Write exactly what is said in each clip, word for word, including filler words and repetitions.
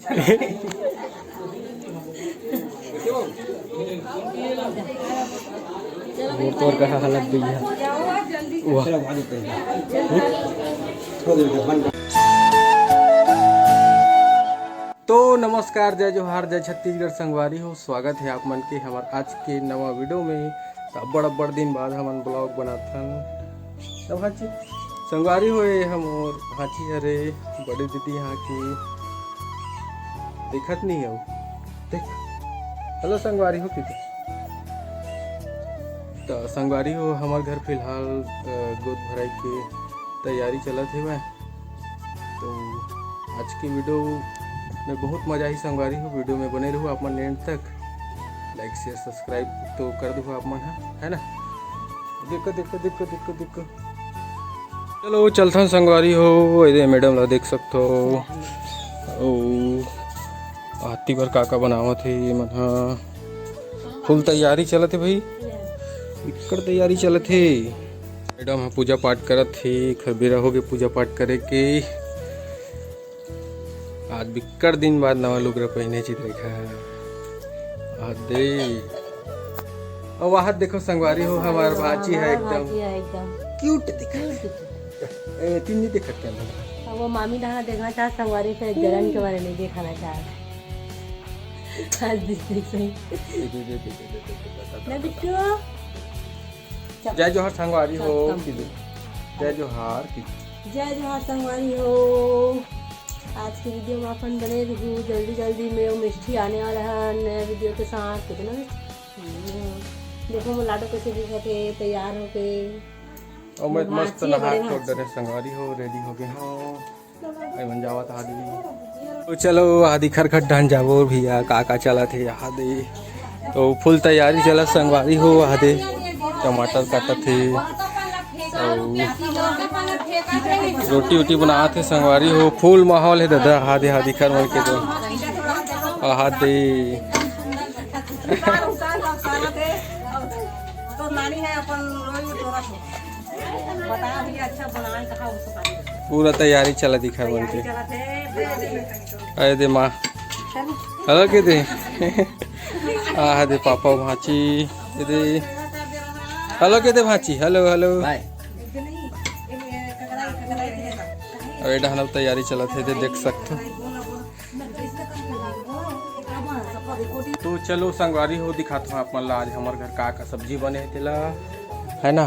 वो तोर कहा हालत भैया। वाह। तो नमस्कार, जय जोहार, जय छत्तीसगढ़ संगवारी हो। स्वागत है आप मन के हमर आज के नवा वीडियो में। तो अब्बड़ अब्बड़ दिन बाद हमन ब्लॉग बनाथन। तो भांची संगवारी हो, ये हमर भांची हरे, बड़े दीदी यहाँ की देखत नहीं हो। देख, हेलो संगवारी हो, किधर? तो संगवारी हो, हमर घर फिलहाल, अ, गोद भराई के तैयारी चलत हेवय। तो आज के वीडियो में बहुत मजा ही संगवारी हो। वीडियो में बने रहू आप मन एंड तक। लाइक, शेयर, सब्सक्राइब तो कर दो आप मन ह, है ना? देखो, देखो, देखो, देखो, देखो। चलो, चलथन संगवारी हो, एदे मैडम ला देख सकथो। ओ, आरती बर का का बनावत हे ये मन ह। फुल तैयारी चलत हे भाई, बिक्कट तैयारी चलत हे। मैडम ह पूजा पाठ करत हे, खरबेरा होगे पूजा पाठ करे के। आज बिक्कट दिन बाद नवा लुगरा पहिने चित रेखा। आ दे। अउ वहाँ देखो संगवारी हो, हमार भांची है एकदम। भांची है एकदम। क्यूट दिखत। क्यूट दिखत। ए, तीन नहीं दिखत क्या? अब वो मामी डहाना देखना चाहत संगवारी, फिर जलन के बारे नहीं दिखाना चाहत। आज दिख, दिख सही। दे, दे, दे, दे, दे, दे, दे, दे, दे, ना दे, दे। बिट्टू। जय जोहार संगवारी हो। चल, कम। जय जोहार की। जय जोहार संगवारी हो। आज के वीडियो में अपन बने रहू, जल्दी जल्दी में वो मिष्टी आने वाला है नया वीडियो के साथ। कितना मिष्टी? हम्म। देखो वो लाडो कैसे दिखत हे, तैयार होके। और मैं मस्त नहा के डरे संगवारी हो, रेडी हो गए हो। आई मन जावत आदि। तो चलो, आदि खरखट डहन जाबो भैया, का का चलत हे आदि। तो फुल तैयारी चलत संगवारी हो, आदि टमाटर काटत हे। अउ रोटी उटी बनात हे संगवारी हो, फुल माहौल हे दादा, आदि, आदि खर मन के तो। आदि। तो नानी है अपन रोई टोरा। बता भैया, अच्छा बनाए कहा उसको। पूरा तैयारी चला दिखा तैयारी बनके। चला थे, दे दे। अरे दे माँ। हेलो के दे। आ दे पापा भांची। ये दे। हेलो के दे भांची। Hello, hello. बाय। अरे डहनल तैयारी चलत हे, दे देख सकथो। तो चलो संगवारी हो, दिखात हूँ आप मन ला आज हमर घर का का सब्जी बने हे तेला, है ना?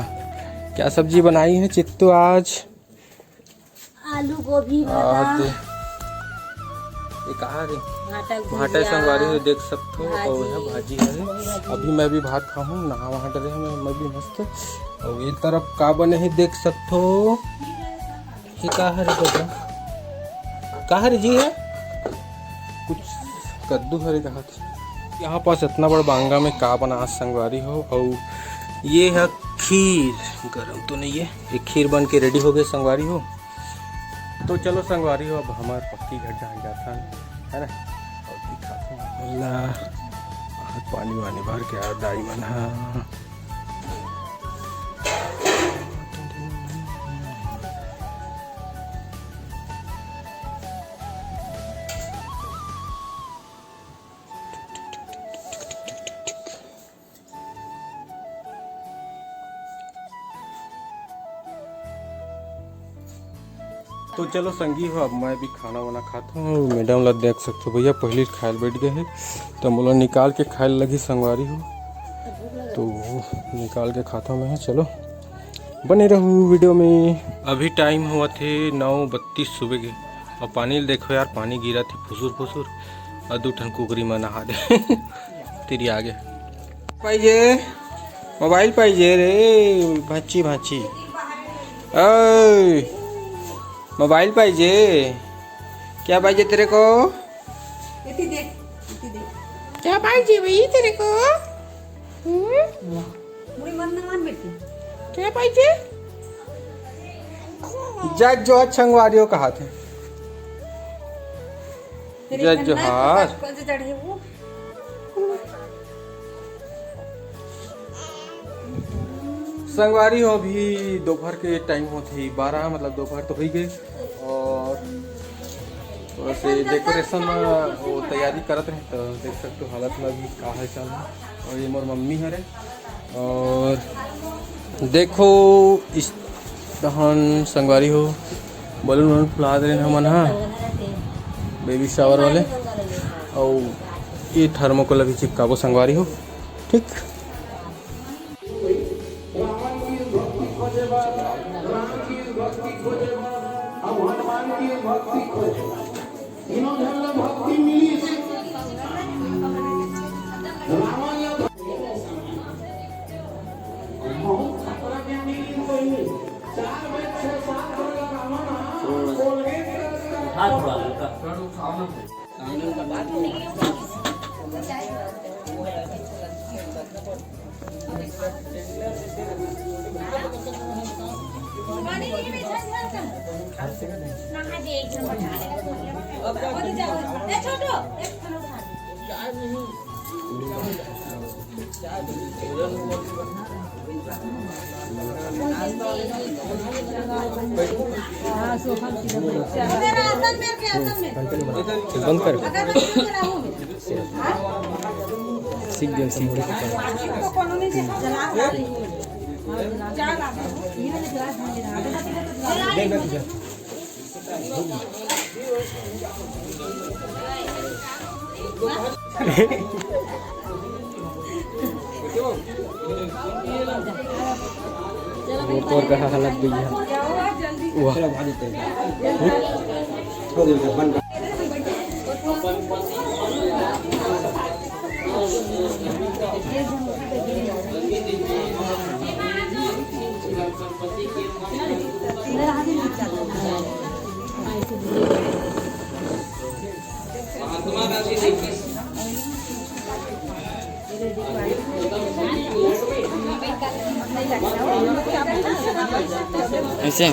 क्या सब्जी बनाई है चित्तू आज? आलू गोभी आ, भाटा। दे। ये कहा रे? भाटा भाटा गुजिया। संगवारी हो, देख सकथो। भाजी। और यहाँ भाजी है। भाजी। अभी मैं भी भात खाहूँ, नहा वहा डरे हूँ मैं, मैं भी मस्त। और ये तरफ का बने हे देख सकथो। ये का हरे दादा? का हरे जी है? कुछ कद्दू हरे कहा थे। यहाँ पास इतना बड़ा बांगा में का बना आज संगवारी हो, और ये है खीर, गरम तो नहीं है, ये खीर बन के रेडी हो गए संगवारी हो। तो चलो संगवारी हो, अब हमार पक्की घर जान जाथन, है ना? और दिखाथन आप मन ला, आज पानी वानी भर के आ दाई मन हा। तो चलो संगी हो, अब मैं भी खाना वाना खात हूँ। मैडम ला देख सकते हो भैया, पहले खाए बैठ गए हैं, तो मोला निकाल के खाए लगी संगवारी हो, तो निकाल के खाता हूँ मैं। चलो बने रहू वीडियो में। अभी टाइम हुआ थे नौ बत्तीस सुबह के, और पानी ल देखो यार, पानी गिरा थे फुसुर फुसुर, और दू ठन कुकरी मन नहा दे। तिरिया गे। पाइजे, मोबाइल पाइजे रे, भांची, भांची। ओए, मोबाइल पाइजे? क्या पाइजे तेरे को? इति देख, इति देख। क्या पाइजे भाई तेरे को? हम्म? मुड़ी मन ना मान बेटी। क्या पाइजे? जय जोहार संगवारी हो कहा थे। तेरे जय जोहार। कौन से चढ़े वो? संगवारी हो, अभी दोपहर के टाइम होत हे बारह, मतलब दोपहर तो हो ही गए। और तो बस ये डेकोरेशन में वो तैयारी करत रहे, तो देख सकते हो हालत में अभी का हाल चाल है। और ये मोर मम्मी हरे, और देखो इस दहन संगवारी हो, बलून वलून फुला दे रहे हमन हा, बेबी शावर वाले। और ये थर्मोकोल अभी चिपकाबो संगवारी हो, ठीक। रावण की भक्ति खोजे बर, राम की भक्ति खोजे बर, अब हनुमान की भक्ति खोजे। तीनों झन ला भक्ति मिली। रावण ला बहुत खतरा ज्ञानी कोई नहीं। चार बजे छह सात बजे रावण, हाँ, कोलगेट का हाथ उठा लो। बंद कर। सीख गया, सीख गया। वो तोर कहा हालत गई है। वाह। ऐसे।